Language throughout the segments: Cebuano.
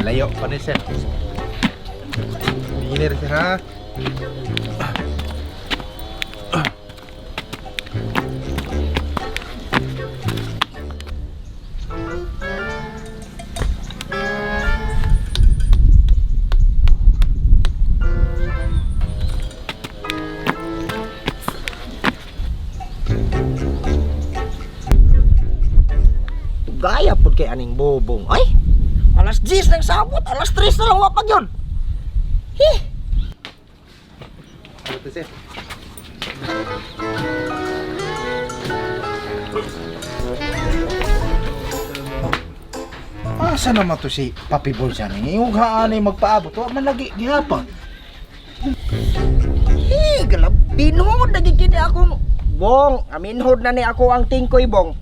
Layo pa ni sir. Bigyan sir ha. Gaya pud kay aning bobong. Ay, alas 10 ng sabot, alas 3 na lang wapag yun. Hi, Ano to sir? Asa naman to si Papi Bolsa ni? Yung haanay magpaabot, wa man lagi gihapon. hi, galab binhod na gid kini akong bong. Aminhod na ni ako ang tingkoy bong.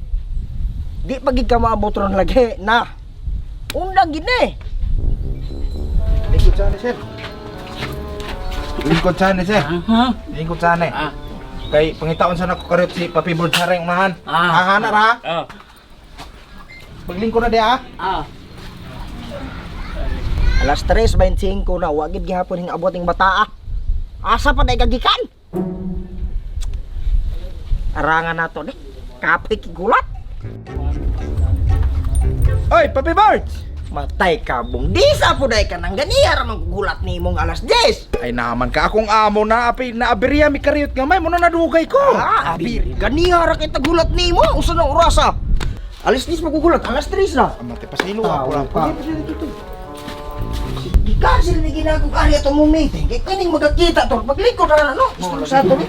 Di pa gid ka maabot ron lagi na. Undang gid ni. Lingkod sana sir. Lingkod sana sir. Lingkod sana. Kay pangitaon sana ko karot si Papi Bolsa rin unahan. Ah. Ahana ra. Paglingkod na di ah. Alas 3:25 na wa gid gihapon hing abot ning bataa. Asa pa day gagikan? Arangan nato ni. Kapoy kigulat. Oy, Papi Birds! Matay ka bong. Di sa po day ka nang ganiya ra man gulat ni imong alas 10. Ay naman ka akong amo na api na aberya mi kariyot gamay mo na nadugay ko. Ah, abi, ganiya ra kay tagulat nimo. Usa na orasa? Alas 10 magugulat, alas 3 na. Amate pasilo Tao ako lang. ka. Gicancel ni ginagong ari atong mong meeting. Kay kaning magkakita to, paglingkod ra na no. Gusto sa ato ni.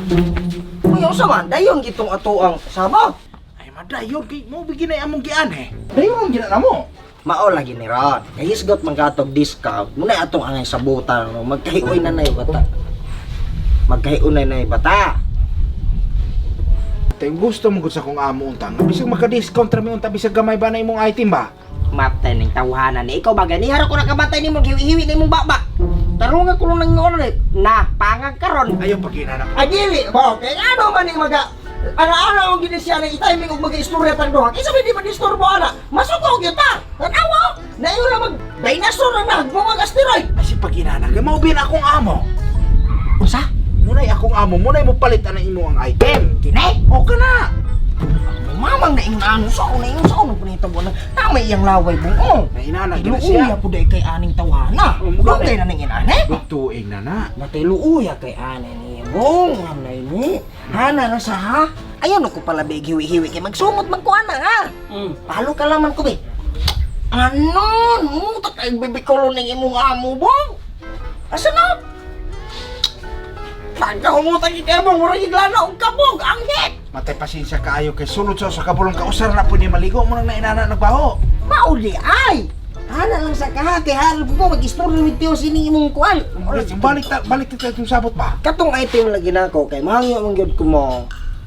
Uy, unsa man dayon gitong ato ang sabot. Ay madayon kay mo bigin ay among gian eh. Dayon gina na mo. Mao lagi ni Ron. Kay hisgot man katog discount. Muna atong angay sabutan no. Magkahiuy na nay bata. Magkahiuy na nay bata. Tay gusto mo gud sa akong amo unta. Nga bisag maka-discount ra mi unta bisag gamay ba na imong item ba? Matay ning tawhanan ni ikaw ba ganiha ra ko nakabantay nimo hiwi-hiwi na imong baba. Tarungan ko lang nang ni na pangag karon. Ayaw pag na. Ay dili ba kay ano man ning maga ana-ana ang gini siya na i-timing og maga-istorya tang duha. Kinsa may di ba disturbo ana? Masuko gyud ta. Tan-awa. Nayo lang mag dinosaur na nagbuwag asteroid. Ay si paginana kay mao bin akong amo. Unsa? Munay akong amo, munay mo palit ana imo ang item. Kini? Okay na. Mamang na ingon ano sa una ingon sa una panitabo na tama iyang laway buong. Nainana gina siya. Luuya po dahil kay aning tawhana. Oh, mugay. Lugay na ning inane. Tuig na na. Matay luuya kay ane ni bong anay ni. Hana na sa ha. Ayaw na ko pala big hiwi-hiwi kay magsumot man ko ana ha. Palo ka laman ko be. Ano? Muta kay bibikolo ning imong amo bong. Asa na? Pagkahumutan kay bong, murag iglana og kabog, anghit. Matay pasensya kaayo kay sulod sa kabulong kausar na pud ni maligo mo nang nainana nagbaho. Mauli ay! Hana lang sa kaha kay harap ko mag-istorya with Tio sining imong kuan. Balik ta balik ta itong sabot ba? Katong item lagi nako kay mahangyo man gyud ko mo.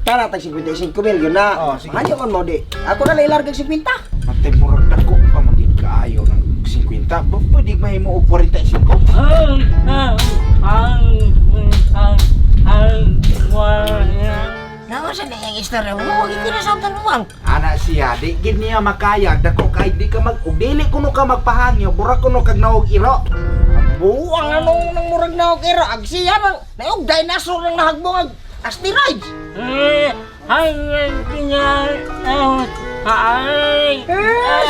Tara tag 55 mil gyud na. Oh, sige. Mahangyo man mo di. Ako na lang ilargag 50. Matay murag dako pa magid kaayo ng 50. Ba pwede mahimo og 45. Nawa sa niyang istorya mo, wag ko na sa tanuwang. Ana siya, di gid niya makaya dako kay di ka mag og dili kuno ka magpahangyo, mura kuno kag naog iro. Buang ano nang murag na og ero ag siya nang naog dinosaur nang nahagbong ag asteroids. Eh,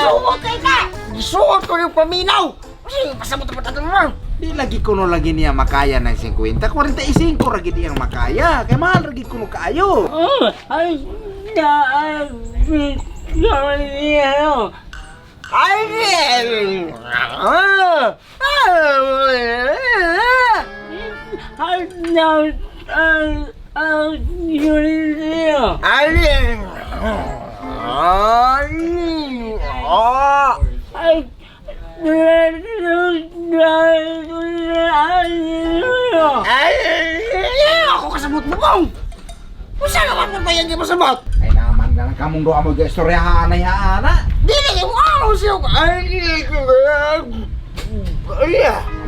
suot kay ka. Gisuot ko yung paminaw. Kasi pasabot pa tanuwang. Di lagi kuno lagi niya makaya ng 50, 45 ra gid iyang makaya. Kay mahal ra gid kuno kaayo. Ay, ah, ah, ay, ah. Ay, ako kasabot mo bong. Unsa naman mo ba yan di masabot? Ay naman ka lang kamong doa mo istorya anay ana. Dili mo ano siya. Ay, ay,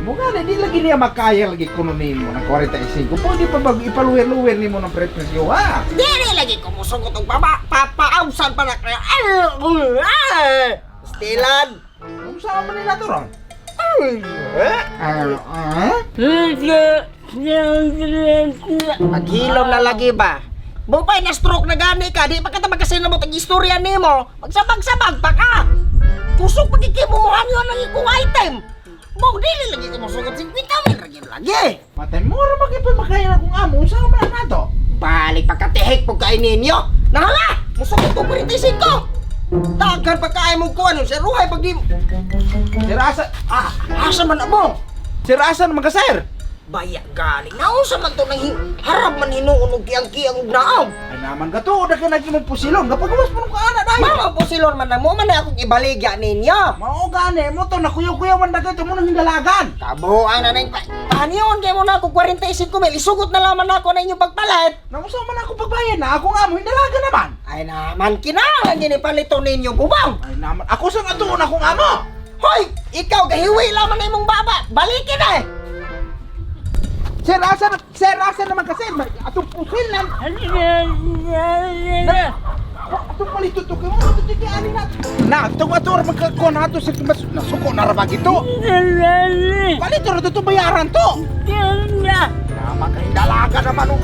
Mo nga na, di lagi niya makaya lagi kuno nimo ng 45. Pwede pa bag ipaluwer-luwer nimo ng presyo ha. Dili lagi ko musugot og baba. Papaawsan pa na kaya. Ay, ay. Stilan. Unsa man nila to ron? Maghilom na lagi ba? Bupay na stroke na gani ka, di pa ka ta mo tag istorya nimo. Magsabag-sabag pa ka. Kusog pagkikimuhan yun ang ikong item. Bong dili lagi ka mosugot 50 mil lagi lagi. Matay mo ra magipay makaya na kung amo unsa man na to. Balik pagkatihik po kay ninyo. Nahala, musugot ko 45. Daghan pa kaay mo kuan sa ruhay pag di Sir asa ah, asa man na mo? Sir asa naman ka, sir? Baya galing. Naunsa man to nang harap man hinuon og kiyang-kiyang og naong. Ay naman ka to, da ka nagi mong pusilon, kapag gawas mo nung kaana dai. Mama po silon man na mo man na akong ibaligya ninyo. Mao gani mo to nakuyaw-kuyaw man dagay to mo nang hindalagan. Kabuang na nang paniyon kay mo na ako 45 mil. Isugot na lamang ako na inyong pagpalit. Namusa man ako pagbayad na ako nga mo hindalagan naman. Ay naman, kinahanglan gini palito ninyo bubang. Ay naman ako sa atuon akong amo. Hoy, ikaw gahiwi lamang na imong baba. Balikin na eh. Sir asa naman ka, sir? Atong pusil na. Atong palito to kay mo ato ti ani na. Na atong ato ra magkakuan ato sa mas nasuko na ra ba gito. Palito ra to bayaran to. Naman kay hindalagan naman oh.